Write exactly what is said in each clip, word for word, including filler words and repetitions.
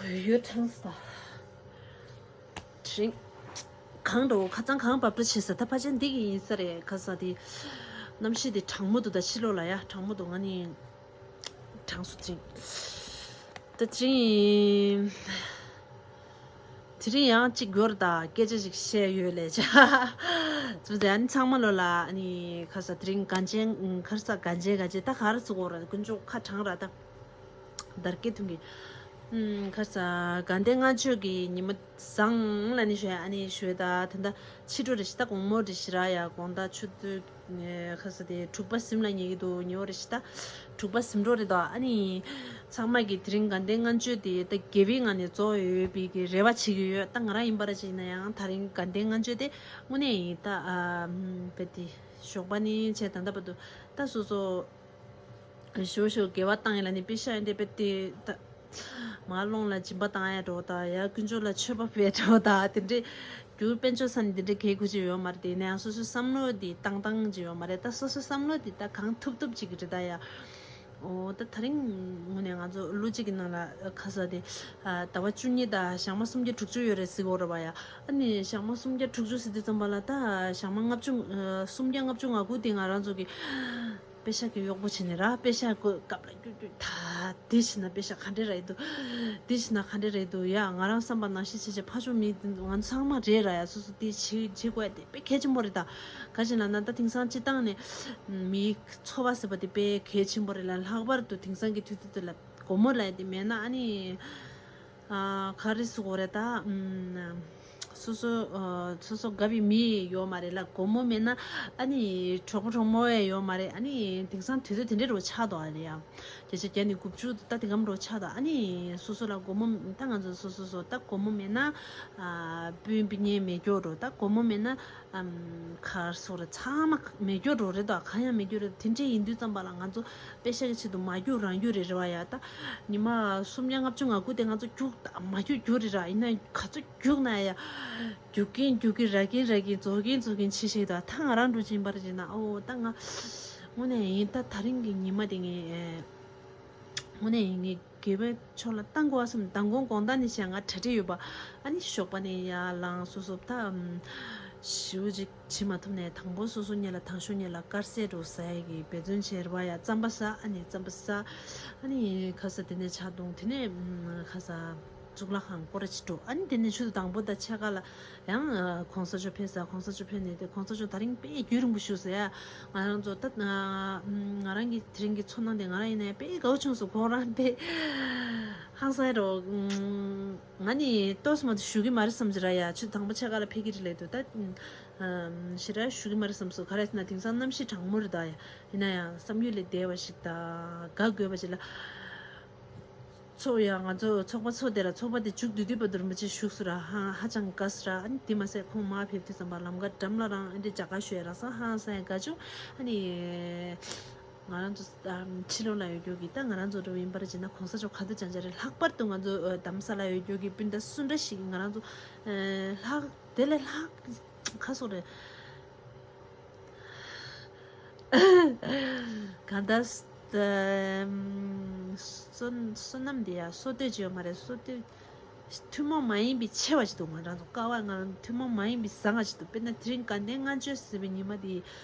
ཡོད་གྲང་ས། དྲིན། གང་འགྲོ་ཁ་ཚང་གང་བབ་འགྲོ་བྱེད་ས་ད་ཕ་ཆེན་འདི་གི་ཡིན་ས་རེད་ཁ་ས་དེ། གནམ་གཤིས་དེ་གྲང་མོ་འདུག་ད་ཕྱི་ལོགས་ལ་ཡ་གྲང་མོ་འདུག་ང་ནི། གྲང་སུ་དྲིན། ད་དྲིན། དེ་རིང་ཡང་གཅིག་འགྱུར་དང་སྐད་ཆ་ཞིག་བཤད་ཡོད་ལས་ཆ། ཙུ་ཙེ་ཨ་ནི་ཚང་མ་ལོ་ལ་ཨ་ནི་ཁ་ས་དེ་རིང་གན་ཅན་ཁར་ས་གན་ཅན་གན་ཅན་ད་ག་ར་ཚུགས་འོ་ར་ཀུན་སྤྱོད་ཁ་གྲང་ར་ད། དར་སྐད་ཐུང་གི་ཁ་ས་དགའ་ལྡན་ལྔ་མཆོད་ཀྱི་ཉི་མ་བཟང་ལ་ནི་ཞོ་ཨ་ནི་ཞོ་ད་ད་ད་ཕྱི་དྲོ་རེ་ཞིག་ད་དགོང་མོ་རེ་ཞིག་ར་ཡ་དགོང་ད་ཆུ་ཚོད་ཁ་ས་དེ་དྲུག་པ་ཟིན་ལ་ཉེ་གི་འདུག་ཉེ་བོ་རེ་ཞིག་ད་དྲུག་པ་ཟིན་འགྲོ་རེ་ད་ཨ་ནི་ཚང་མ་གི་དེ་རིང་དགའ་ལྡན་ལྔ་མཆོད་དེ་ད་དགེ་བའི་ངང་ནས་རྫོགས་ཡོད་པའི་གི་རེ་བ་བྱེད་ཀྱི་ཡོད། ད་ང་རང་ཡིན་པ་ར་ཅིག་ཡིན་ན་ཡང་ད་རིང་དགའ་ལྡན་ལྔ་མཆོད་དེ་དངོས་གནས་ཡིན་ད་ཨ་བེ་དེ་ཞོགས་པ་ནི་བྱས་ད་ད་བར་དུ་ད་སོ་སོ། ཞོ་ཞོ་དགེ་བ་བཏང་ཡིན་ལ་ནི་པེ་ཤ་ཡིན་ཏེ་པེ་ཏི་ད། མ་ལོང་ལ་སྦྱིན་པ་བཏང་ཡ་འགྲོ་ད་ཡ་ཀུན་སྤྱོད་ལ་མཆོད་པ་ཕུལ་ཡ་འགྲོ་ད་དེ་འདྲས་རྒྱུ་དཔལ་འབྱོར་ས་ནི་དེ་འདྲས་གལ་དགོས་ཀྱི་ཡོད་མ་རེད། དེ་ནས་ཡང་སོ་སོའི་བསམ་བློ་དེ་བཏང་བཏང་ཅིག་ཡོད་མ་རེད། ད་སོ་སོའི་བསམ་བློ་དེ་ད་གང་ཐུབ་ཐུབ་ཅིག་རེད་ད་ཡ། འོ་ད་ད་རིང་ངོས་ནས་ང་ཚོ་ལོ་གཅིག་གི་ནང་ལ་ཁ་ས་དེ་ཟླ་བ་བཅུ་གཉིས་དང་ཞག་མ་སུམ་བརྒྱ་དྲུག་ཅུ་ཡོད་རེད་ཟེར་གོ་རེད་བ་ཡ། ཨ་ནི་ཞག་མ་སུམ་བརྒྱ་དྲུག་ཅུ་ཟེར་དུས་ཙམ་པ་ལ་ད་ཞག་མ་ལྔ་བཅུ་སུམ་བརྒྱ་ལྔ་བཅུ་ང་དགུ་དེ་ང་རང་ཚོ་གི་པེ་ཤ་གི་གཡོག་པོ་བྱས་ནས་ར་པེ་ཤ་གོ་སྐབས་ལ་རྒྱུ་རྒྱུ་ད་དེ་བྱས་ན་པེ་ཤ་ག་འདྲས་ར་ཡི་འདུག་དེ་བྱས་ན་ག་འདྲས་ར་ཡི་འདུག་ཡ་ང་རང་བསམ་པ་ནང་བཞིན་བྱས་བྱས་ཕ་ཆུང་མི་ང་ཚང་མ་རེད་ར་ཡ། སོ་སོ་དེ་བྱེད་བྱེད་དགོས་ཡ་དེ་དཔེ་གལ་ཆེན་པོ་རེད། ད་ག་བྱས་ན་ན་ད་དེང་སང་སྤྱི་བཏང་ནས་མིའི་འཚོ་བ་ཟེར་བ་དེ་དཔེ་གལ་ཆེན་པོ་རེད་ལ། ལྷག་པར་དུ་དེང་སང་གི་དུས་ཚོད་དེ་ལ་སྒོར་མོ་ལ་ཡ་དེ་མེད་ན་ཨ་ནི། ཨ་ག་རེ་ཟེར་དགོས་རེད་ད། ཨམ། སོ་སོ་ཨ་སོ་སོ་དགའ་བའི་མི་ཡོད་མ་རེད་ལ། སྒོར་མོ་མེད་ན་ཨ་ནི་གྲོགས་པོ་གྲོགས་མོ་ཡང་ཡོད་མ་རེད། ཨ་ནི་དེང་སང་དུས་ཚོད་དེ་འདྲའི་རུ་ཆགས་འདུག་ཨ་ནི་ཡང་བརྒྱ་ཆ་བརྒྱ་ནས་དགུ་བཅུ་ད་དེ་གམ་རུ་ཆགས་འདུག་ཨ་ནི་སོ་སོ་ལ་སྒོར་མོ་ད་ང་ཚོ་སོ་སོ་སོ་ད་སྒོར་མོ་མེད་ན་ཨ་སྤུན་སྤུན་ཉེ་མེད་སྐྱོ་འགྲོ། ད་སྒོར་མོ་མེད་ན་ཨམ་ག་རེ་ཟེར་དགོས་རེད། ཚང་མ་མེད་སྐྱོ་འགྲོ་རེད། ད་གང་ཡང་མེད་སྐྱོ་རེད། དེ་འདྲའི་ཡིན་དུས་ཙམ་པ་ལ་ང་ཚོ་པེ་ཤ་གི་ཆེད་དུ་མ་རྒྱུག་རང་རྒྱུག་རེད་རེད་བ་ཡ། ད་ཉི་མ་སུམ་བརྒྱ་ལྔ་བཅུ་ང་དགུ་དེ་ང་ཚོ་རྒྱུག་ད་མ་རྒྱུག་རྒྱུག་རེད་ར། ཡིན་ན་ག་ཚོད་རྒྱུག་ན་ཡ། རྒྱུག་གིན་རྒྱུག་གིན་ར་གིན་ར་གིན་རྫོགས་གིན་རྫོགས་གིན་ཕྱི་ཞིག་ད་ད་ང་རང་འགྲོ་གྱིན་པར་བྱས་ན་ཨོ་ད་ང་དངོས་གནས་ཡིན་ད་ད་རིང་གི་ཉི་མ་དེ་ངས་དངོས་གནས་ཡིན་ངས་དགེ་བའི་ཕྱོགས་ལ་བཏང་དགོས་བསམ། མདང་དགོང་དགོང་དག་ནས་བྱས་ང་གྲ་སྒྲིག་ཡོད་པ། ཨ་ནི་ཞོགས་པ་ནས་ཡར་ལངས་སོ་སོ་ད་ཞིའུ་ཅིག་བྱེད་མ་ཐུབ་ནས་དང་པོ་སོ་སོ་ཉིད་ལ་དང་ཤོས་ཉིད་ལ་དཀར་ཟས་འགྲོ་ཟ་ཡ་གི་འབད་བརྩོན་བྱས་རེད་བ་ཡ། རྩམ་པ་ཟ། ཨ་ནི་རྩམ་པ་ཟ། ཨ་ནི་ཁ་ས་དེ་ནས་ཆག་བཏུང་། དེ་ནས་ཁ་ས་གཙུག་ལག་ཁང་སྐོར་ར་ཅིག་འགྲོ། ཨ་ནི་དེ་ནས་ཆུ་ཚོད་དང་པོ་དང་ཕྱེད་ཀ་ལ་ཡང་གོང་ས་མཆོག་ཕེབས་ས། གོང་ས་མཆོག་ཕེབས་ནས་དེ་གོང་ས་མཆོག་ད་རིང་དཔེ་རྒྱུན་རིང་པོ་བཞུགས་ས་ཡ། ང་རང་ཚོ་ད་ང་རང་གི་དེ་རིང་གི་ཚོར་སྣང་དེ་ང་རང་ཡིན་ན་ཡང་དཔེ་དགའ་བོ་བྱུང་སོང་། ཁོང་རང་དཔེ་ཧང་སང་རོ། ང་ནི་ཏོག་ཙམ་མ་གཏོགས་བཞུགས་ཀྱི་མ་རེད་བསམ་གྱི་ར་ཡ། ཆུ་དང་པོ་ཕྱེད་ཀ་ལ་ཕེབས་ཀྱི་རེད་ལབ་འདུག་ད་ཞེ་དྲག་བཞུགས་ཀྱི་མ་རེད་བསམ་སོང་། ག་རེ་ཟེར་ན་དེང་སང་གནམ་གཤིས་གྲང་མོ་རེད་ད་ཡ། ཡིན་ན་ཡང་བསམ་ཡུལ་ལས་འདས་པ་ཞིག་དང་དགའ་དགོས་པ་ཞིག་ལ། ཚོགས་ཡ་ང་ཚོ་ཚོགས་པ་ཚོགས་དེ་ལ་ཚོགས་པ་དེ་མཇུག་བསྡུ་དུས་བར་དུ་རིན་པོ་ཆེ་བཞུགས་སུ་ར་ཧ་ཧ་ཅང་དགའ་སུ་ར། ཨ་ནི་དེ་མ་ཟད་ཁོང་མར་ཕེབས་དུས་ཙམ་པ་ལམ་ཁ་འགྲམ་ལ་རང་ཨ་འདྲས་ཇ་ག་ཞོས་ར་སང་ཧང་སང་དགའ་བྱུང་། ཨ་ནི་ང་རང་ཚོ་ཕྱི་ལོགས་ལ་ཡོད་རྒྱུ་གི་ད་ང་རང་ཚོ་འགྲོ་ཡིན་པར་བྱས་ན་གོང་ས་མཆོག་ག་དུས་ཅང་ཅང་རེད། ལྷག་པར་དུ་ང་ཚོ་རྡ་རམ་ས་ལ་ཡོད་རྒྱུ་གི་སྤུན་ཟླ་སུ་འདྲ་ཞིག་ང་རང་ཚོ་ལྷག་དེ་ལས་ལྷག་ཁ་སོགས་རེད། གང་ལྟར་བསོད་བསོད་ནམས་དེ་ཡང་བསོད་བདེ་ཅིག་ཡོད་མ་རེད། བསོད་བདེ་ཐུན་མོང་མ་ཡིན་པའི་ཆེ་བ་ཞིག་འདུག་ང་རང་ཚོ་ཀ་བ་ང་རང་ཐུན་མོང་མ་ཡིན་པའི་བཟང་བ་ཞིག་འདུག་དཔེར་ན་དེ་རིང་དགའ་ལྡན་ལྔ་མཆོད་ཟེར་བའི་ཉི་མ་དེ་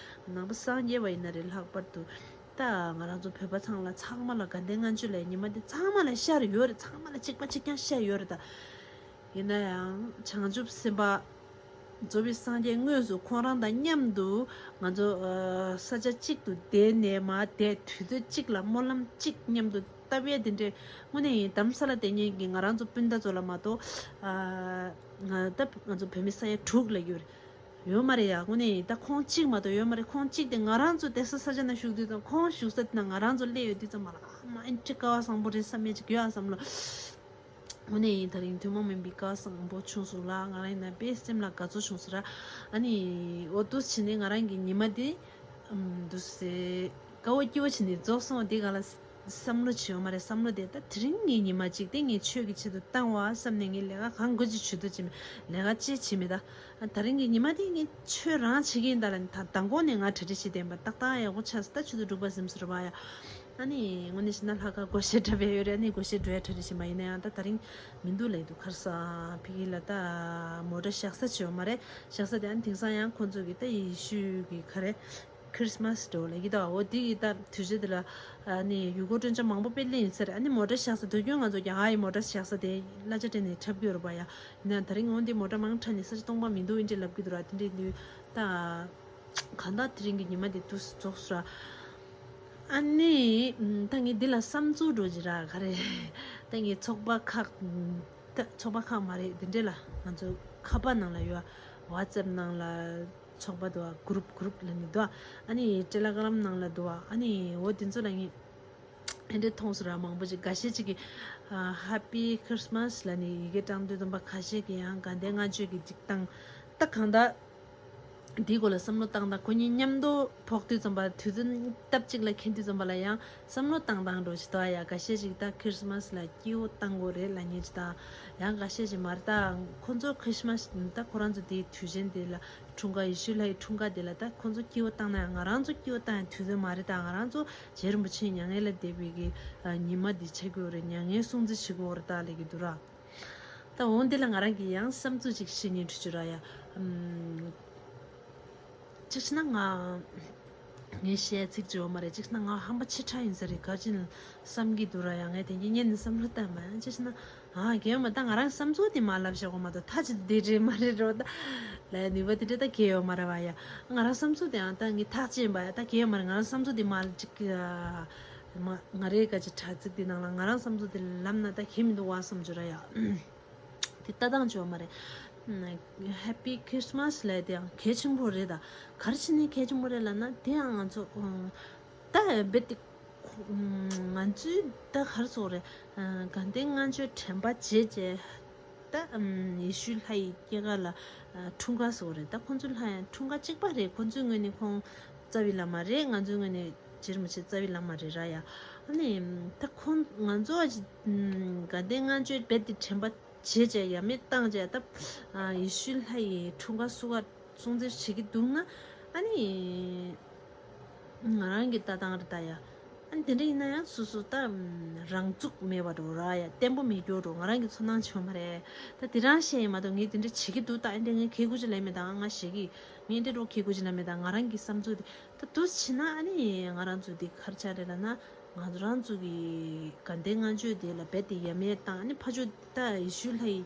ནང་པ་སངས་རྒྱས་པ་ཡིན་ན་རེད། ལྷག་པར་དུ་ད་ང་རང་ཚོ་བོད་པ་ཚང་ལ་ཚང་མ་ལ་དགའ་ལྡན་ལྔ་མཆོད་ལ་ཉི་མ་དེ་ཚང་མ་ལ་ཤར་ཡོད་རེད། ཚང་མ་ལ་གཅིག་པ་གཅིག་རྐྱང་ཤར་ཡོད་རེད་ད། ཡིན་ན་ཡང་བྱང་ཆུབ་སེམས་དཔའ་རྫོགས་པའི་སངས་རྒྱས་དངོས་སུ་ཁོང་རང་དང་མཉམ་དུ་ང་ཚོ་ས་ཆ་གཅིག་ཏུ་བསྡད་ནས་མར་བསྡད་དུས་ཚོད་གཅིག་ལ་སྨོན་ལམ་གཅིག་མཉམ་དུ་བཏབ་ཡས་དེ་འདྲའི་དངོས་གནས་ཡིན་རྡ་རམ་ས་ལ་བསྡད་མཁན་གྱི་ང་རང་ཚོ་སྤུན་ཟླ་ཚོ་ལ་མ་གཏོགས་ང་ད་ང་ཚོ་བོད་མི་ས་ཡ་དྲུག་ལ་ཡོད་ཡོད་མ་རེད་ཡ། དངོས་གནས་ཡིན་ད་ཁོང་གཅིག་མ་གཏོགས་ཡོད་མ་རེད། ཁོང་གཅིག་དེ་ང་རང་ཚོ་བསྡད་ས་ས་ཆ་ན་བཞུགས་དུས་ཙམ་ཁོང་བཞུགས་ས་དེ་ན་ང་རང་ཚོ་སླེབས་ཡོད་དུས་ཙམ་མ་ལ་ཨ་མ་ཨེ་འདྲ་སྐལ་བ་བཟང་པོ་རེད་བསམ་ཡས་ཅིག་ཡོད་ཨ་བསམ་བློ། དངོས་གནས་ཡིན་ད་རིང་ཐུན་མོང་མིན་པའི་སྐལ་བ་བཟང་པོ་བྱུང་སོང་ལ་ང་རང་ཡིན་ན་དཔེ་སེམས་ལ་དགའ་ཚོར་བྱུང་སོང་ར། ཨ་ནི་འོ་འདུག་བྱས་ནས་ང་རང་གི་ཉི་མ་དེ་འདུག་སེ་དགའ་བོ་སྐྱིད་བོ་བྱས་ནས་རྫོགས་སོང་། དེ་ག་ལ་བསམ་བློ་བྱེད་ཡོད་མ་རེད། བསམ་བློ་དེ་ད་དེ་རིང་ངའི་ཉི་མ་གཅིག་དེ་ངས་ཆོས་ཀྱི་ཆེད་དུ་བཏང་བ་བསམ་ནས་ངས་ལས་ཀ་གང་དགོས་ཀྱི་ཇུས་གཏོགས་བྱེད་མེད། ལས་ཀ་ཅི་བྱེད་མེད་ད། ད་རིང་གི་ཉི་མ་དེ་ངས་ཆོས་རང་བྱེད་ཀྱི་ཡིན་ད་ལ་ད་མདང་དགོང་ནས་ང་གྲ་སྒྲིག་བྱེད་བསྡད་པ་ཏག་ཏག་ཡག་པོ་ཆགས་སོང་། ད་ཆུ་ཚོད་དྲུག་པ་ཟིན་སོང་ར་བ་ཡ། ཨ་ནི་དངོས་གནས་བྱས་ན་ལྷག་དཀར་སྒོར་གཞས་འཁྲབ་པ་ཡོད་རེད། ཨ་ནི་སྒོར་གཞས་འགྲོ་ཡ་འཁྲབ་རེད་བྱས་མ་ཡིན་ན་ཡང་ད་དེ་རིང་མི་འདུག་ལབ་འདུག་ཁར་ས་ཕ་གི་ལ་ད་མོ་ཊ་བཞག་ས་བྱེད་ཡོད་མ་རེད། བཞག་ས་དེ་ཨ་ནི་དེང་སང་ཡང་ཁོང་ཚོ་གི་ད་ཡེ་ཤུ་གི་ག་རེ་ཁི་རི་སི་མ་སི་འགྲོ་ལབ་ཀྱི་འདུག་འོ་དེ་གི་ད་དུས་ཚོད་དེ་ལ་ཨ་ནི་ཡུལ་སྐོར་སྤྲོ་འཆམ་མང་པོ་དཔེ་སླེབས་ཡིན་ས་རེད། ཨ་ནི་མོ་ཊ་བཞག་ས་དུས་རྒྱུན་ང་ཚོ་རྒྱ་གར་ཡི་མོ་ཊ་བཞག་ས་དེ་གླ་ཆ་སྤྲད་ནས་འཁྲབ་ཀྱི་ཡོད་རེད་པ་ཡ། ཡིན་ན་དེ་རིང་འོ་འདི་མོ་ཊ་མང་འཁྲབ་ནས་ས་ཆ་སྟོང་པ་མི་འདུག་ཨིན་འདྲ་ལབ་ཀྱི་འདུག་ར། དེ་འདྲའི་དུས་ད། གང་ལྟར་དེ་རིང་གི་ཉི་མ་འདི་དུས་སུ་རྫོགས་སོང་ར། ཨ་ནི་ད་ངས་འདི་ལ་བསམ་ཚུལ་འགྲོ་གི་ར་ག་རེ། ད་ངས་ཚོགས་པ་ཁག་ད་ཚོགས་པ་ཁག་མ་རེད། འདི་འདྲས་ལ་ང་ཚོ་ཁ་པར་ནང་ལ་ཡོད། ཝ་ཙེབ་ནང་ལ་ཚོགས་པ་འདུག་ཨ། གུ་རུབ་གུ་རུབ་ལ་ནི་འདུག་ཨ། ཨ་ནི་ཊེ་ལེ་གྷ་རམ་ནང་ལ་འདུག་ཨ། ཨ་ནི་འོ་འདི་ཚོ་ལ་ངས་འདི་འདྲས་མཐོང་སོང་ར། མང་པོ་ཅིག་འགའ་ཤས་ཅིག་གིས་ཨ་Happy Christmas ལབ་ནས་ཡི་གེ་བཀྲམ་དུས་ཙམ་པ་ཁ་ཤས་ཀྱིས་ཡང་དགའ་ལྡན་ལྔ་མཆོད་ཀྱི་སྒྲིག་སྟངས་ད་གང་ལྟར། འདིའི་སྐོར་ལ་བསམ་བློ་བཏང་དང་། ཁོ་གཉིས་མཉམ་དུ་ཕོག་དུས་ཙམ་པ་དུས་ཚོད་སྟབས་གཅིག་ལ་འཁེལ་དུས་ཙམ་པ་ལ་ཡང་བསམ་བློ་བཏང་སྟངས་འགྲོ་ཞིག་འདུག་ཡ། འགའ་ཤས་ཤིག་ད་ཁི་རི་སི་མ་སི་ལ་སྐྱིད་པོ་བཏང་དགོས་རེད་ལབ་མཁན་ཅིག་དང་། ཡང་འགའ་ཤས་ཤིག་མ་རེད། ད་ཁོ་ཚོ་ཁི་རི་སི་མ་སི་ད་ཁོ་རང་ཚོ་དེའི་དུས་ཆེན་དེ་ལ་འཁྲུངས་སྐར་ཡེ་ཤུ་ལྷ་ཡི་འཁྲུངས་སྐར་དེ་ལ་ད་ཁོ་ཚོ་སྐྱིད་པོ་བཏང་ན་ཡང་ང་རང་ཚོ་སྐྱིད་པོ་བཏང་ཡ་དུས་ཚོད་མ་རེད། ད་ང་རང་ཚོ་རྗེ་རིན་པོ་ཆེ་མྱ་ངན་ལས་འདས་པའི་གི་ཉི་མ་འདི་ཆགས་ཀྱི་ཡོད་རེད། མྱ་ངན་སྲུང་བརྩི་བྱེད་དགོས་རེད་ད་ལབ་ཀྱི་འདུག་ར། ད་འོ་འདི་ལ་ང་རང་གིས་ཡང་བསམ་ཚུལ་ཅིག་བཤད་སྙིང་བྲོ་བྱུང་ར་ཡ། ཨམ། གཅིག་བྱས་ན་ང་ངས་བཤད་ཚིག་ཅིག་ཡོད་མ་རེད། གཅིག་བྱས་ན་ང་ཧམ་པ་ཆེ་དྲགས་ཡིན་ས་རེད་ག་ཅིག་བསམ་གྱི་འདུག་ར་ཡ། ངས་དེ་གི་སྔོན་ནས་བསམ་བློ་བཏང་མ་ཡང་། གཅིག་བྱས་ན་ཨ་གལ་ཡོད་མ་ད་ང་རང་བསམ་ཚུལ་དེ་མ་ལབ་བཞག་གོ་མ་གཏོགས་ད་ཅི་འདི་རེད་མ་རེད་རོ། ད་ལ་ནུས་པ་དེ་འདྲ་ད་གལ་ཡོད་མ་རེད་བ་ཡ། ང་རང་བསམ་ཚུལ་དེ་ཡང་ད་ངས་ཐག་བཅད་པ་ཡ། ད་གལ་ཡོད་མ་རེད། ང་རང་བསམ་ཚུལ་དེ་མ་ཅིག་མ་ང་རའི་ག་ཅིག་དྲ་ཚིགས་དེ་ནང་ལ་ང་རང་བསམ་ཚུལ་དེ་ལབ་ན་ད་གལ་མི་འདུག་བ་བསམ་བྱུང་ར་ཡ། དེ་ལྟ་སྟངས་བྱུང་མ་རེད། Happy Christmas ལབ་དེ་ཡང་གལ་ཆེན་པོ་རེད། ད་ག་རེ་བྱས་ནས་གལ་ཆེན་པོ་རེད་ལབ་ན། དེ་ཡང་ང་ཚོ་ཨ་ད་རྦད་དེ་ང་ཚོའི་ད་ག་རེ་ཟེར་དགོས་རེད། དགའ་ལྡན་ལྔ་མཆོད་དྲན་པ་བརྗེད་བྱས་ད་ཡེ་ཤུ་ལྷ་ཡི་སྐྱེས་སྐར་ལ་འཁྲུངས་སྐར་ཟེར་དགོས་རེད། ད་ཁོང་ཚོ་ལྷ་ཡང་འཁྲུངས་སྐར་གཅིག་པ་རེད། ཁོང་ཚོའི་ངོས་ནས་ཁོང་རྩ་བའི་བླ་མ་རེད། ང་ཚོའི་ངོས་ནས་རྗེ་རིན་པོ་ཆེ་རྩ་བའི་བླ་མ་རེད་ར་ཡ། ཨ་ནི་ད་ཁོང་ང་ཚོ་དགའ་ལྡན་ལྔ་མཆོད་རྦད་དེ་དྲན་པ་བརྗེད་བྱས་ཡ་མེད་བཏང་བྱས་ད་ཡེ་ཤུ་ལྷ་ཡི་འཁྲུངས་སྐར་སྲུང་སྐར་སྲུང་བརྩི་བྱེད་ཀྱི་འདུག་ན། ཨ་ནི་ང་རང་གི་ལྟ་སྟངས་རེད་ད་ཡ། ཨ་ནི་དེ་འདྲ་ཡིན་ན་ཡང་སོ་སོ་ད་རང་ཚུགས་མེད་པ་འགྲོ་ར་ཡ། བརྟན་པོ་མེད་རྒྱུ་འགྲོ། ང་རང་གི་ཚོར་སྣང་བྱུང་མ་རེད། ད་དེ་རང་བཤད་ཡིན་མ་གཏོགས་ངས་དེ་འདྲ་བྱེད་ཀྱི་འདུག་ད་ཨ་འདྲ་ངས་གལ་དགོས་ཅིག་ལབ་མེད། ད་ང་ཞེད་ཀྱི་ངས་འདྲ་རོགས་གལ་དགོས་ཅིག་ལབ་མེད། ད་ང་རང་གི་བསམ་ཚུལ་དེ་ད་འདུག་བྱས་ན་ཨ་ནི་ང་རང་ཚོ་འདི་ག་རེ་ཆགས་རེད་ལབ་ན། ང་ཚོ་རང་ཚོ་གི་དགའ་ལྡན་ལྔ་མཆོད་དེ་ལ་རྦད་དེ་ཡ་མེད་བཏང་། ཨ་ནི་ཕར་ཕྱོགས་ད་ཡེ་ཤུ་ལྷ་ཡི་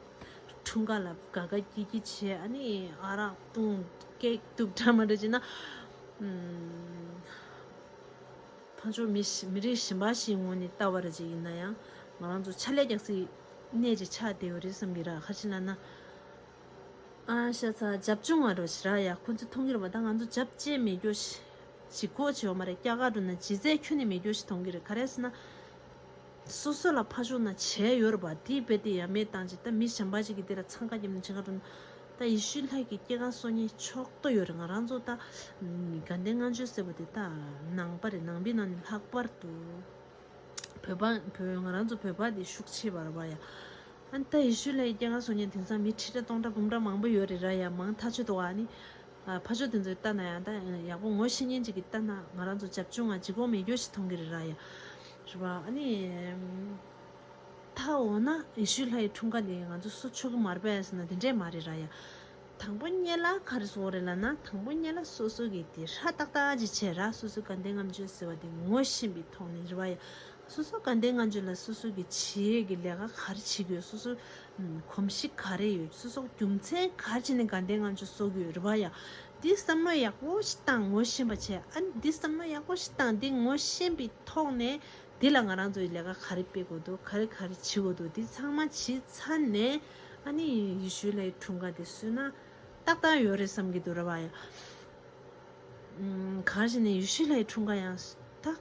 འཁྲུངས་སྐར་ལ་དགའ་དགའ་སྐྱིད་སྐྱིད་བྱས། ཨ་ནི་ཨ་རག་བཏུང་ཀེག་བཏུབ་འདྲ་མ་འདྲ་བྱས་ན། ཨམ། ཕར་ཕྱོགས་མི་མི་རིགས་གཞན་པ་ཞིག་ངོས་ནས་ལྟ་བ་ར་ཅིག་ཡིན་ན་ཡང་ང་རང་ཚོ་ཕྱག་ལས་རྒྱག་སའི་གནས་ཅིག་ཆགས་བསྡད་ཡོད་རེད་བསམ་གྱི་ར། ག་རེ་བྱས་ལབ་ན། ཨ་ཤ་ཚ་རྒྱབ་ལྗོངས་ང་རོ་ཞིག་ར་ཡ། ཁོ་ཚོས་མཐོང་གི་རེད་པ། ད་ང་ཚོ་རྒྱབ་བྱས་མེད་རྒྱུ་ཞིག་ལྗིད་ཁོག་བྱེད་ཡོད་མ་རེད། སྐྱ་ཀ་འགྲོ་ན་ལྗིད་ཚད་ཁྱོན་ནས་མེད་རྒྱུ་ཞིག་མཐོང་གི་རེད། ག་རེ་ཟེར་ན། སོ་སོ་ལ་ཕར་ཕྱོགས་ན་བྱས་ཡོད་རེད་པ། དེའི་རྦད་དེ་ཡ་མེད་བཏང་བྱས་ད་མི་གཞན་པ་ཞིག་གིས་དེ་ལ་འཚང་ཁ་བརྒྱབ་ནས་བྱེད་ག་འགྲོ་ན། ད་ཡེ་ཤུ་ལྷ་ཡི་སྐྱེས་སྐར་གསོ་མཁན་ཕྱོགས་གཏོགས་ཡོད་རེད། ང་རང་ཚོ་ད་དགའ་ལྡན་ལྔ་མཆོད་ཟེར་བ་དེ་ད་ནང་པ་རེད། ནང་པའི་ནང་ནས་ལྷག་པར་དུ། བོད་པ་བོད་ང་རང་ཚོ་བོད་པ་དེ་ཤུགས་ཆེ་བ་རེད་པ་ཡ། ཨ་ནི་ད་ཡེ་ཤུ་ལྷ་ཡི་སྐྱེས་སྐར་གསོ་མཁན་དེང་སང་མི་ཁྲི་ཕྲག་སྟོང་ཕྲག་འབུམ་ཕྲག་མང་པོ་ཡོད་རེད་ར་ཡ། མང་ཐག་ཆོད་འདུག་ཨ་ནི་ཨ་ཕར་ཕྱོགས་དེ་ཚོས་ལྟ་ན་ཡང་ད་ཡག་པོ་ངོ་ཤེས་མཁན་ཅིག་གིས་ལྟ་ན་ང་རང་ཚོ་རྒྱབ་ལྗོངས་ང་ལྗིད་ཁོག་མེད་རྒྱུ་ཞིག་མཐོང་གི་རེད་ར་ཡ། རེད་པ། ཨ་ནི་ད་འོ་ན་ཡེ་ཤུ་ལྷ་ཡི་འཁྲུངས་སྐར་དེ་ང་ཚོ་གསོ་ཆོག་གི་མ་རེད་པས་ཟེར་ན་དེ་འདྲས་མ་རེད་ར་ཡ། དང་པོ་ཉིད་ལ་ག་རེ་ཟེར་དགོས་རེད་ལབ་ན། དང་པོ་ཉིད་ལ་སོ་སོ་གིས་དེ་ཧྲ་ཏག་ཏག་ཅིག་བྱས་ར། སོ་སོའི་དགའ་ལྡན་ལྔ་མཆོད་ཟེར་བ་དེ་ངོ་ཤེས་པའི་ཐོག་ནས་རེད་པ་ཡ། སོ་སོ་དགའ་ལྡན་ལྔ་མཆོད་ལ་སོ་སོ་གིས་བྱེད་ཡས་ཀྱི་ལས་ཀ་ག་རེ་བྱེད་ཀྱི་ཡོད། སོ་སོ་གོམས་གཤིས་ག་རེ་ཡོད། སོ་སོ་རྒྱུ་མཚན་ག་རེ་བྱས་ནས་དགའ་ལྡན་ལྔ་མཆོད་གསོག་གི་ཡོད་རེད་པ་ཡ། འདི་བསམ་བློ་ཡག་པོ་ཞིག་བཏང་། ངོ་ཤེས་པ་བྱས། ཨ་ནི་འདི་བསམ་བློ་ཡག་པོ་ཞིག་བཏང་། འདི་ངོ་ཤེས་པའི་ཐོག་ནས་འདི་ལ་ང་རང་ཚོའི་ལས་ཀ་ག་རེ་སྤེལ་དགོས་འདུག་ག་རེ་ག་རེ་བྱེད་དགོས་འདུག་འདི་ཚང་མ་བྱས་ཚར་ནས་ཨ་ནི་ཡེ་ཤུ་ལྷ་ཡི་འཁྲུངས་སྐར་དེ་གསོས་ན་ཏག་ཏག་ཡོད་རེད་བསམ་གྱི་འདུག་ར་བ་ཡ། ཨམ། ག་རེ་བྱས་ནས་ཡེ་ཤུ་ལྷ་ཡི་འཁྲུངས་སྐར་ཡང་ད་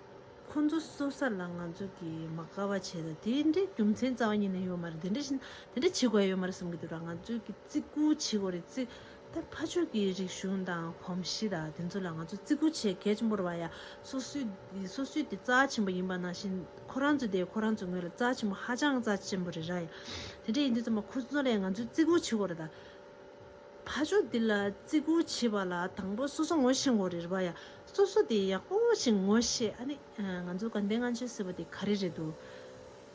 ཁོ་ཚོ་གསོ་ས་ལ་ང་ཚོ་གིས་མ་དགའ་བ་བྱས་ད་དེ་འདྲའི་རྒྱུ་མཚན་རྩ་བ་ཉིད་ནས་ཡོད་མ་རེད། དེ་འདྲ་བཞིན་དེ་འདྲ་བྱེད་དགོས་ཡ་ཡོད་མ་རེད་བསམ་གྱི་འདུག་ར། ང་ཚོ་གིས་བརྩི་བཀུར་བྱེད་དགོས་རེད། བརྩི། ད་ཕར་ཕྱོགས་ཀྱི་རིག་གཞུང་དང་གོམས་གཤིས་དང་དེ་ཚོ་ལ་ང་ཚོ་བརྩི་བཀུར་བྱེད་གལ་ཆེན་པོ་རེད་བ་ཡ། སོ་སོའི་སོ་སོའི་དེ་རྩ་ཆེན་པོ་ཡིན་པ་ནང་བཞིན་ཁོ་རང་ཚོ་དེ་ཁོ་རང་ཚོ་ངོས་ལ་རྩ་ཆེན་པོ་ཧ་ཅང་རྩ་ཆེན་པོ་རེད་ར་ཡ། དེ་འདྲ་ཡིན་དུས་ཙམ་པ་ཁོ་ཚོ་ལ་ང་ཚོས་བརྩི་བཀུར་བྱེད་དགོས་རེད་ད། ཕ་ཕྱོགས་འདི་ལ་བརྩི་བཀུར་བྱེད་པ་ལ་དང་པོ་སོ་སོ་ངོ་ཤེས་དགོས་རེད་པ་ཡ། སོ་སོ་དེ་ཡག་པོ་ཞིག་ངོ་ཤེས། ཨ་ནི་ང་ཚོ་དགའ་ལྡན་ལྔ་མཆོད་ཟེར་བ་དེ་ག་རེ་རེད་འདུག་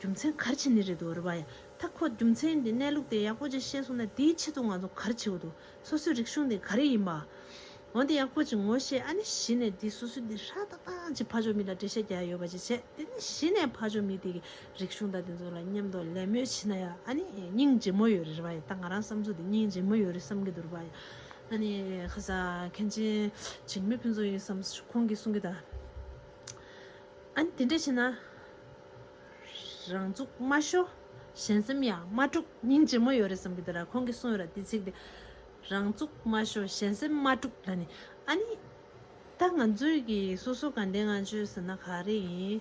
རྒྱུ་མཚན་ག་རེ་བྱས་ནས་རེད་འདུག་རེད་པ་ཡ། ད་ཁོ་རྒྱུ་མཚན་འདི་གནས་ལུགས་དེ་ཡག་པོ་ཅིག་ཤེས་སོང་ན་དེའི་ཆེད་དུ་ང་ཚོ་ག་རེ་བྱེད་དགོས་འདུག་སོ་སོའི་རིག་གཞུང་དེ་ག་རེ་ཡིན་པ། འོན་ཏེ་ཡག་པོ་ཅིག་ངོ་ཤེས། ཨ་ནི་གཞི་ནས་འདི་སོ་སོའི་འདི་ཧྲ་ཏག་ཏག་ཅིག་ཕ་ཕྱོགས་མི་ལ་འགྲེལ་བཤད་རྒྱག་ཡོད་པ་ཅིག་བྱས། དེ་ནི་གཞི་ནས་ཕ་ཕྱོགས་མི་དེ་གི་རིག་གཞུང་དང་དེ་ཚོ་ལ་མཉམ་དུ་ལད་མོ་བྱེད་ན་ཡ། ཨ་ནི་སྙིང་རྗེ་མོ་ཡོད་རེད་པ་ཡ། ད་ང་རང་བསམ་ཚུལ་དེ་སྙིང་རྗེ་མོ་ཡོད་རེད་བསམ་གྱི་འདུག་རེད་པ་ཡ། ཨ་ནི་ཁ་ས་མཁན་ཆེན་འཇིགས་མེད་ཕུན་ཚོགས་ཡིན་བསམ། ཁོང་གིས་གསུང་གི་ད། ཨ་ནི་དེ་འདྲ་བྱས་ན། རང་ཚུགས་མ་ཤོར། གཞན་སེམས་ཡང་མ་དཀྲུག་སྙིང་རྗེ་མོ་ཡོད་རེད་བསམ་གྱི་འདུག་ར། ཁོང་གིས་གསུངས་ཡོད་ར། དེ་ཚིག་དེ། རང་ཚུགས་མ་ཤོར། གཞན་སེམས་མ་དཀྲུག་ལབ་ནས། ཨ་ནི། ད་ང་ཚོའི་གི་སོ་སོ་དགའ་ལྡན་ལྔ་མཆོད་ཟེར་ན་ག་རེ་ཡིན།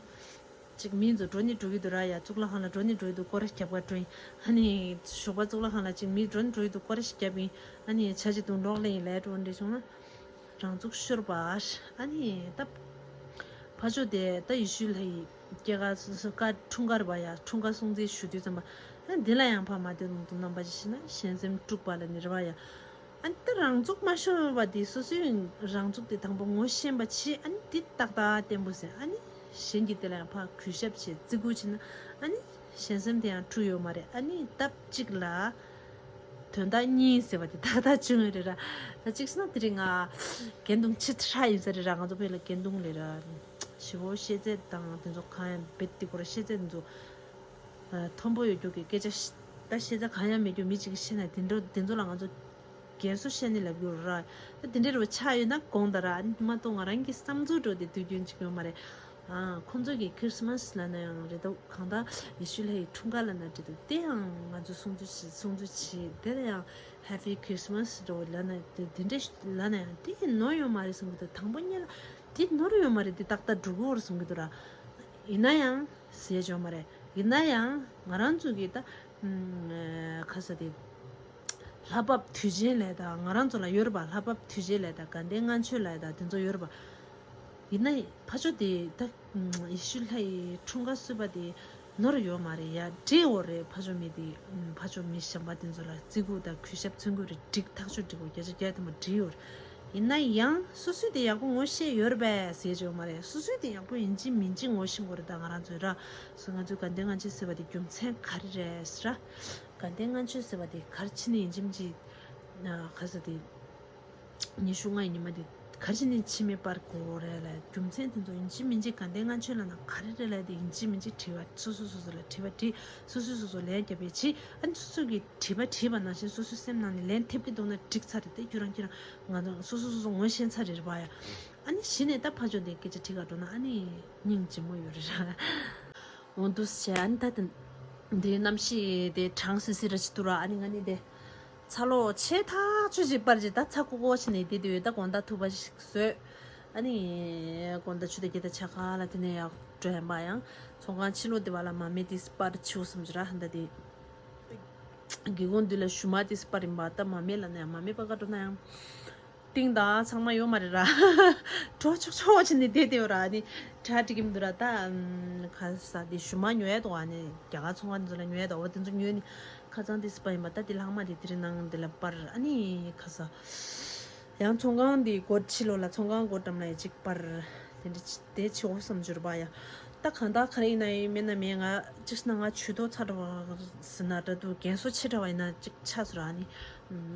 ཅིག་མི་ཚོ་འགྲོ་ནི་འགྲོ་གི་འདུག་ར་ཡ། གཙུག་ལག་ཁང་ལ་འགྲོ་ནི་འགྲོ་གི་འདུག་སྐོར་ར་རྒྱབ་ག་འགྲོ་ཡིན། ཨ་ནི་ཞོགས་པ་གཙུག་ལག་ཁང་ལ་ཅིག་མི་འགྲོ་ནི་འགྲོ་གི་འདུག་སྐོར་ར་རྒྱབ་ཡིན། ཨ་ནི་ཇ་ཅིག་འཐུང་འགྲོ་ལེ་ཡིན་ལས་འགྲོ་འདྲ་བྱུང་ན། རང་ཚུགས་ཤོར་བ། ཨ་ནི་ད་ཕ་ཕྱོགས་དེ་ད་ཡེ་ཤུ་ལྷ་ཡི་སྐྱེས་སྐར་སྐར་འཁྲུངས་སྐར་བ་ཡ། འཁྲུངས་སྐར་སྲུང་བརྩི་ཞུ་དུས་ཙམ་པ། ཨ་འདི་ལ་ཡང་ཕ་མ་དེ་དང་དུ་རྣམ་པ་ཅིག་ཤི་ན་གཞན་སེམས་དཀྲུགས་པ་ལ་ནི་རེད་བ་ཡ། ཨ་ནི་ད་རང་ཚུགས་མ་ཤོར་བ་དེ། སོ་སོའི་རང་ཚུགས་དེ་དང་པོ་ངོ་ཤེས་པ་བྱེད། ཨ་ནི་འདི་ཏག་ཏག་བརྟན་པོ་ཟེར། ཨ་ནི་གཞན་གྱི་དེ་ལ་ཡང་ཕ་གུས་ཞབས་བྱེད། བརྩི་བཀུར་བྱེད་ན། ཨ་ནི་གཞན་སེམས་དེ་ཡང་འཁྲུག་ཡོད་མ་རེད། ཨ་ནི་སྟབས་གཅིག་ལ། དོན་དག་གཉིས་ཟེར་བ་དེ་ཏག་ཏག་བྱུང་ཡོད་རེད་ར། ད་གཅིག་བྱས་ན་དེ་རིང་ང་རྒན་དུང་ཆེ་དྲགས་ཡིན་ས་རེད་ར། ང་ཚོ་བོད་ལ་རྒན་དུང་ལབ་ར། ཞི་བོ་ཤེས་ཚད་དང་དེ་ཚོ་གང་ཡང་རྦད་དེ་ཁོ་ར་ཤེས་ཚད་དེ་ཚོ། ཨ། མཐོན་པོ་ཡོད་རྒྱུ་གི་སྐད་ཆ་ཤ་ད་ཤེས་ཚད་གང་ཡང་མེད་རྒྱུ་མི་གཅིག་གིས་བཤད་ན་དེ་འདྲ་དེ་ཚོ་ལ་ང་ཚོ་རྒན་གསོ་བཤད་ནི་ལབ་རྒྱུ་ར། ད་དེ་འདྲ་རུ་ཆགས་ཡོད་ན་དགོངས་དག་ར། ཨ་ནི་མ་གཏོགས་ང་རང་གི་བསམ་ཚུལ་འདྲ་བོ་དེ་དུས་རྒྱུན་གཅིག་ཡོད་མ་རེད། ཨ། ཁོང་ཚོ་གིས་ཁི་རི་སི་མ་སི་ལབ་ན་ཡང་རེད་འདུག་གང་ལྟར་ཡེ་ཤུ་ལྷ་ཡི་འཁྲུངས་སྐར་ལབ་ན་འགྲིག་འདུག་དེ་ཡང་ང་ཚོ་སྲུང་བརྩི་བྱེད། སྲུང་བརྩི་བྱེད། དེ་ལ་ཡང་Happy Christmas འདྲ་བོ་ལབ་ན། དེ་དེ་འདྲ་ལབ་ན་ཡང་དེ་ནོར་ཡོད་མ་རེད་བསམ་གྱི་འདུག་དང་པོ་ཉིད་ལ་དེ་ནོར་ཡོད་མ་རེད། དེ་ཏག་ཏག་འགྲོ་གི་ཡོད་རེད་བསམ་གྱི་འདུག་ར། ཡིན་ན་ཡང་ཟེར་ཡ་ཡོད་མ་རེད། ཡིན་ན་ཡང་ང་རང་ཚོ་གི་ད་ཨམ། ཁ་ས་དེ། ལྷ་བབས་དུས་ཆེན་ལབ་ད་ང་རང་ཚོ་ལ་ཡོད་རེད་པ། ལྷ་བབས་དུས་ཆེན་ལབ་ད་དགའ་ལྡན་ལྔ་མཆོད་ལབ་ད་དེ་ཚོ་ཡོད་རེད་པ། ཡིན་ན་ཕ་ཕྱོགས་དེ་ད་ཡེ་ཤུ་ལྷ་ཡི་འཁྲུངས་སྐར་གསོལ་བ་དེ་ནོར་ཡོད་མ་རེད་ཡ། འགྲིག་ཡོད་རེད། ཕ་ཕྱོགས་མི་དེ་ཕ་ཕྱོགས་མི་གཞན་པ་དེ་ཚོ་ལ་བརྩི་བཀུར་དང་གུས་ཞབས་མཚོན་གྱི་རེད། འགྲིག་ཐག་ཆོད་འགྲིག་གོ། བརྒྱ་ཆ་བརྒྱ་ཐམ་པ་འགྲིག་ཡོད་རེད། ཡིན་ན་ཡང་སོ་སོས་དེ་ཡག་པོ་ངོ་ཤེས་ཡོད་རེད་པས་ཟེར་ཡ་ཡོད་མ་རེད། སོ་སོས་དེ་ཡག་པོ་ཡིན་གཅིག་མིན་གཅིག་ངོ་ཤེས་དགོས་རེད། ད་ང་རང་ཚོའི་ར་སོ་ང་ཚོའི་དགའ་ལྡན་ལྔ་མཆོད་ཟེར་བ་དེ་རྒྱུ་མཚན་ག་རེ་རེད་ཟེར་ར། དགའ་ལྡན་ལྔ་མཆོད་ཟེར་བ་དེ་ག་རེ་བྱས་ནས་ཡིན་གཅིག་མིན་གཅིག་ཁ་ས་དེ། ཉི་ཤུ་ལྔ་ཡི་ཉི་མ་དེ་ག་རེ་བྱས་ནས་ཕྱི་མིག་སྤར་དགོས་རེད་ལ། རྒྱུ་མཚན་དེ་ཚོ་ཡིན་གཅིག་མིན་གཅིག་དགའ་ལྡན་ལྔ་མཆོད་ལབ་ན་ག་རེ་རེད་ལ། དེ་ཡིན་གཅིག་མིན་གཅིག་དྲི་བ་སོ་སོ་སོ་སོ་ལ་དྲི་བ་དྲིས། སོ་སོས་སོ་སོ་ལན་རྒྱབ་པའི་ཕྱིར། ཨ་ནི་སོ་སོ་གིས་དྲི་བ་དྲིས་པ་ནང་བཞིན་སོ་སོའི་སེམས་ནང་ནས་ལན་ཐེབས་ཀྱི་འདུག་ན་འགྲིག་ཚར་རེད་དེ། ཁྱོད་རང་ཁྱོད་རང་ང་ཚོ་སོ་སོ་སོ་སོ་ངོ་ཤེས་ཚར་རེད་རེད་པ་ཡ། ཨ་ནི་གཞི་ནས་ད་ཕར་ཕྱོགས་དེ་སྐད་ཆ་དྲི་ག་འགྲོ་ན་ཨ་ནི་སྙིང་རྗེ་མོ་ཡོད་རེད་ར། འོ་འདུག་སེ་བྱས། ཨ་ནི་ད་དེ་འདི་གནམ་གཤིས་དེ་གྲང་སི་སི་ར་ཅིག་འདུག་ར། ཨ་ནི་ང་ནི་དེ་ཚ་ལོ་ཆེ་ཐག་ཆོད་ཅིག་སྤར་ཅིག་ད་ཚ་ཀོ་ཀོ་བྱས་ནས་བསྡད་དེ་ཡོད། ད་དགོང་དག་ཐུག་པ་ཞིག་བཟོས། ཨ་ནི་དགོང་དག་ཆུ་ཚོད་བརྒྱད་དང་ཕྱེད་ཀ་ལ་དེ་ནས་ཡར་འགྲོ་ཡིན་པ། ཡང་ཚོང་ཁང་ཕྱི་ལོགས་དེ་བ་ལ་མ་མེ་དེ་སྤར་ཆུ་བསམ་ཅིག་ར། ཧ་ད་དེ་སྒེའུ་ཁུང་འདི་ལ་ཞུ་མ་དེ་སྤར་ཡིན་པ། ད་མ་མེ་ལ་ནས་མ་མེ་པ་ག་འགྲོ་ན་ཡང་། ཏིང་དང་ཚང་མ་ཡོད་མ་རེད་ར། གྲོ་ཆོག་ཆོག་བྱས་ནས་བསྡད་དེ་ཡོད་ར། ཨ་ནི་གྲ་སྒྲིག་གི་མི་འདུག་ར། ད་ཨམ། ཁ་ས་དེ་ཞུ་མ་ཉོ་ཡ་འདུག་ཨ་ནི་རྒྱ་གར་ཚོང་ཁང་དེ་ཚོ་ལ་ཉོ་ཡ་འདུག་འོ་དེ་ཚོ་ཉོས་ནི་ཁ་ཚང་དེ་སྤར་ཡིན་པ། ད་དེ་ལྷག་མ་དེ་དེ་རིང་ནང་དེ་ལ་སྤར། ཨ་ནི་ཁ་ས་ཡང་ཚོང་ཁང་དེ་སྒོ་ཕྱི་ལོགས་ལ་ཚོང་ཁང་སྒོ་འགྲམ་ལ་ཡ་གཅིག་སྤར། དེ་འདྲ་དེ་བྱེད་འོ་བསམ་ཅིག་རེད་པ་ཡ། ད་གང་ལྟར་ག་རེ་ཡིན་ན་ཡིན། མེད་ན་མེད། ང་གཅིག་ན་ང་ཇུས་གཏོགས་ཚ་དྲགས་པ་ཟེར་ན་འདྲ་འདུག་རྒན་གསོ་ཆེ་དྲགས་པ་ཡིན་ན་གཅིག་ཆགས་སོང་ར། ཨ་ནི་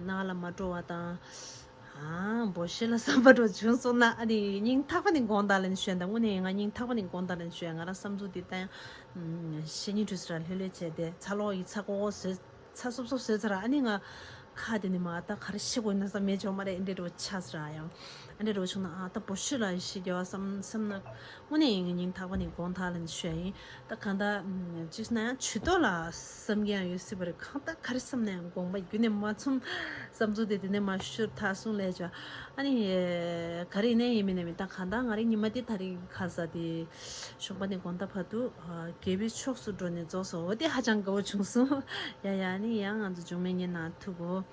ནང་ལ་མ་འགྲོ་བ་དང་། ཨ། འབོ་ཤེས་ལ་བསམ་པ་འདྲ་བྱུང་སོང་ན། ཨ་ནི་སྙིང་ཐག་པ་ནས་དགོངས་དག་ལན་ཞུ་ཡ། ད་དངོས་གནས་ང་སྙིང་ཐག་པ་ནས་དགོངས་དག་ལན་ཞུ་ཡ། ང་རང་བསམ་ཚུལ་འདི་ལྟ་ཡང་། ཨམ། བཤད་སྙིང་འདོད་སོང་ར། ལྷོད་ལྷོད་བྱས་ཏེ་ཚ་ལོ་ཡི་ཚ་ཀོ་ཀོ་བཟོས། ཚ་སོབ་སོབ་བཟོས་ཚར་ར། ཨ་ནི་ང་ཁ་དེ་ནས་མ་ད་ག་རེ་བཤད་དགོས་ཡིན་ན་བསམ་མེད་ཅོག་མ་རེད། འདྲེ་འགྲོ་ཆགས་ཚར་ར་ཡང་། ཨ་འདྲེ་འགྲོ་བྱུང་ན་ཨ་ད་འབོ་ཤེས་ལ་ཤི་རྒྱ་བ་བསམ་བསམ་ན། དངོས་གནས་ཡིན་ངའི་སྙིང་ཐག་པ་ནས་དགོངས་དག་ལན་ཞུ་ཡ་ཡིན། ད་གང་ལྟར་ཅིག་ན་ཡང་ཇུས་གཏོགས་ལ་བསམ་གྱི་ཡང་ཡོད་སྲིད་པ་རེད། གང་ལྟར་ག་རེ་བསམ་ན་ཡང་དགོངས་པ་རྒྱུན་ནས་མ་ཚོམ། བསམ་ཚུལ་དེ་དེ་ནས་མ་ཤོར་ཐག་སོང་ལས་ཅོ། ཨ་ནི་ག་རེ་ཡིན་ནའི་ཡིན་མིན་ནའི་མིན། ད་གང་ལྟར་ང་རའི་ཉི་མ་དེ་ད་རེས་ཁ་ས་དེ་ཞོགས་པ་ནས་དགོང་དག་བར་དུ་དགེ་བའི་ཕྱོགས་སུ་འགྲོ་ནས་རྫོགས་སོང་། འོ་དེ་ཧ་ཅང་དགའ་བོ་བྱུང་སོང་། ཡ་ཡ། ཨ་ནི་ཡང་ང་ཚོ་མཇུག་མའི་ཉིན་ན་ཐུག་གོ།